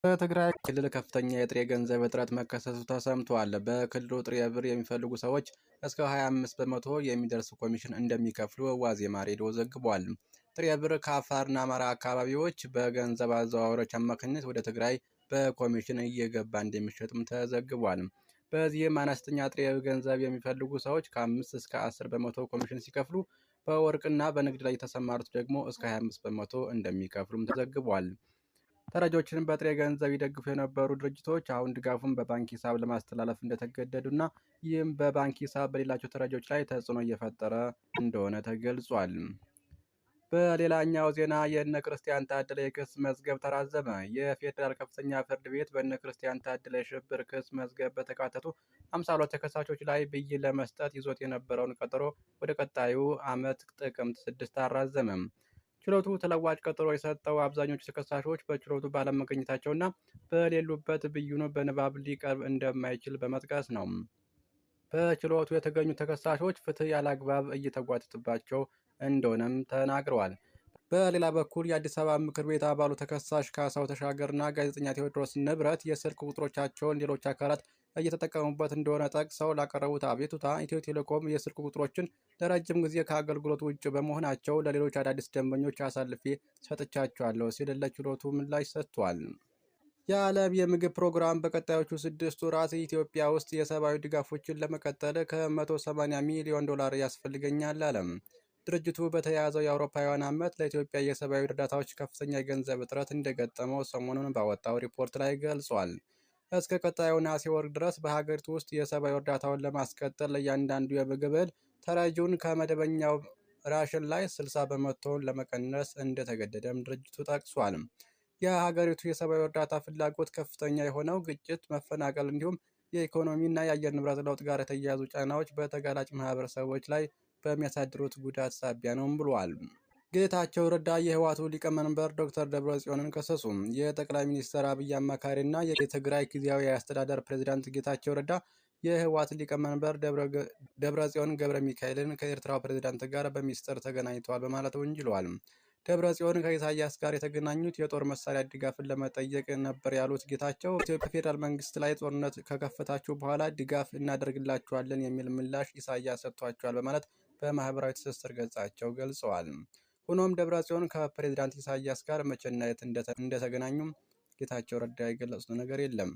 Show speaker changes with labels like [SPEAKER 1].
[SPEAKER 1] በትግራይ ክልል ከፍተኛ የጥሬ ገንዘብ እጥረት መከሰቱ ተሰምቷል። በክልሉ ጥሬ ብር የሚፈልጉ ሰዎች እስከ 25% የሚደርስ ኮሚሽን እንደሚከፍሉ ዋዜማ ሬዲዮ ዘግቧል። ጥሬ ብር ከአፋርና አማራ አካባቢዎች በገንዘብ አዘዋዋሪዎች አማካኝነት ወደ ትግራይ በኮሚሽን እየገባ እንደሚሸጥም ተዘግቧል። በዚህም አነስተኛ ጥሬ ገንዘብ የሚፈልጉ ሰዎች ከ5 እስከ 10% ኮሚሽን ሲከፍሉ፣ በወርቅና በንግድ ላይ የተሰማሩት ደግሞ እስከ 25% እንደሚከፍሉም ተዘግቧል። ተረጂዎችን በጥሬ ገንዘብ ይደግፉ የነበሩ ድርጅቶች አሁን ድጋፉን በባንክ ሂሳብ ለማስተላለፍ እንደተገደዱና ይህም በባንክ ሂሳብ በሌላቸው ተረጂዎች ላይ ተጽዕኖ እየፈጠረ እንደሆነ ተገልጿል። በሌላኛው ዜና የእነ ክርስቲያን ታደለ የክስ መዝገብ ተራዘመ። የፌዴራል ከፍተኛ ፍርድ ቤት በእነ ክርስቲያን ታደለ የሽብር ክስ መዝገብ በተካተቱ 52 ተከሳሾች ላይ ብይን ለመስጠት ይዞት የነበረውን ቀጠሮ ወደ ቀጣዩ ዓመት ጥቅምት 6 አራዘመ። ችሎቱ ተለዋጭ ቀጠሮ የሰጠው አብዛኞቹ ተከሳሾች በችሎቱ ባለመገኘታቸውና በሌሉበት ብይኑ በንባብ ሊቀርብ እንደማይችል በመጥቀስ ነው። በችሎቱ የተገኙ ተከሳሾች ፍትህ ያለአግባብ እየተጓተተባቸው እንደሆነም ተናግረዋል። በሌላ በኩል የአዲስ አበባ ምክር ቤት አባሉ ተከሳሽ ካሳው ተሻገርና ጋዜጠኛ ቴዎድሮስ ንብረት የስልክ ቁጥሮቻቸውን ሌሎች አካላት እየተጠቀሙበት እንደሆነ ጠቅሰው ላቀረቡት አቤቱታ ኢትዮ ቴሌኮም የስልክ ቁጥሮችን ለረጅም ጊዜ ከአገልግሎት ውጭ በመሆናቸው ለሌሎች አዳዲስ ደንበኞች አሳልፌ ሰጥቻቸዋለሁ ሲል ለችሎቱ ምላሽ ሰጥቷል። የዓለም የምግብ ፕሮግራም በቀጣዮቹ 6 ወራት ኢትዮጵያ ውስጥ የሰብአዊ ድጋፎችን ለመቀጠል ከ180 ሚሊዮን ዶላር ያስፈልገኛል አለ። ድርጅቱ በተያያዘው የአውሮፓውያን ዓመት ለኢትዮጵያ የሰብአዊ እርዳታዎች ከፍተኛ የገንዘብ እጥረት እንደገጠመው ሰሞኑን ባወጣው ሪፖርት ላይ ገልጿል። እስከ ቀጣዩ ነሐሴ ወር ድረስ በሀገሪቱ ውስጥ የሰብአዊ እርዳታውን ለማስቀጠል ለእያንዳንዱ የምግብ እህል ተረጂውን ከመደበኛው ራሽን ላይ 60%ውን ለመቀነስ እንደተገደደም ድርጅቱ ጠቅሷል። የሀገሪቱ የሰብአዊ እርዳታ ፍላጎት ከፍተኛ የሆነው ግጭት፣ መፈናቀል እንዲሁም የኢኮኖሚና የአየር ንብረት ለውጥ ጋር የተያያዙ ጫናዎች በተጋላጭ ማህበረሰቦች ላይ በሚያሳድሩት ጉዳት ሳቢያ ነው ብሏል። ጌታቸው ረዳ የህወሓቱ ሊቀመንበር ዶክተር ደብረጽዮንን ከሰሱ። የጠቅላይ ሚኒስትር አብይ አማካሪና የትግራይ ጊዜያዊ አስተዳደር ፕሬዚዳንት ጌታቸው ረዳ የህወሓት ሊቀመንበር ደብረጽዮን ገብረ ሚካኤልን ከኤርትራው ፕሬዚዳንት ጋር በሚስጥር ተገናኝተዋል በማለት ወንጅለዋል። ደብረጽዮን ከኢሳያስ ጋር የተገናኙት የጦር መሳሪያ ድጋፍን ለመጠየቅ ነበር ያሉት ጌታቸው፣ ኢትዮጵያ ፌዴራል መንግስት ላይ ጦርነት ከከፈታችሁ በኋላ ድጋፍ እናደርግላችኋለን የሚል ምላሽ ኢሳያስ ሰጥቷቸዋል በማለት በማህበራዊ ትስስር ገጻቸው ገልጸዋል። ሆኖም ደብረጽዮን ከፕሬዚዳንት ኢሳያስ ጋር መቼና የት እንደተገናኙም ጌታቸው ረዳ የገለጹት ነገር የለም።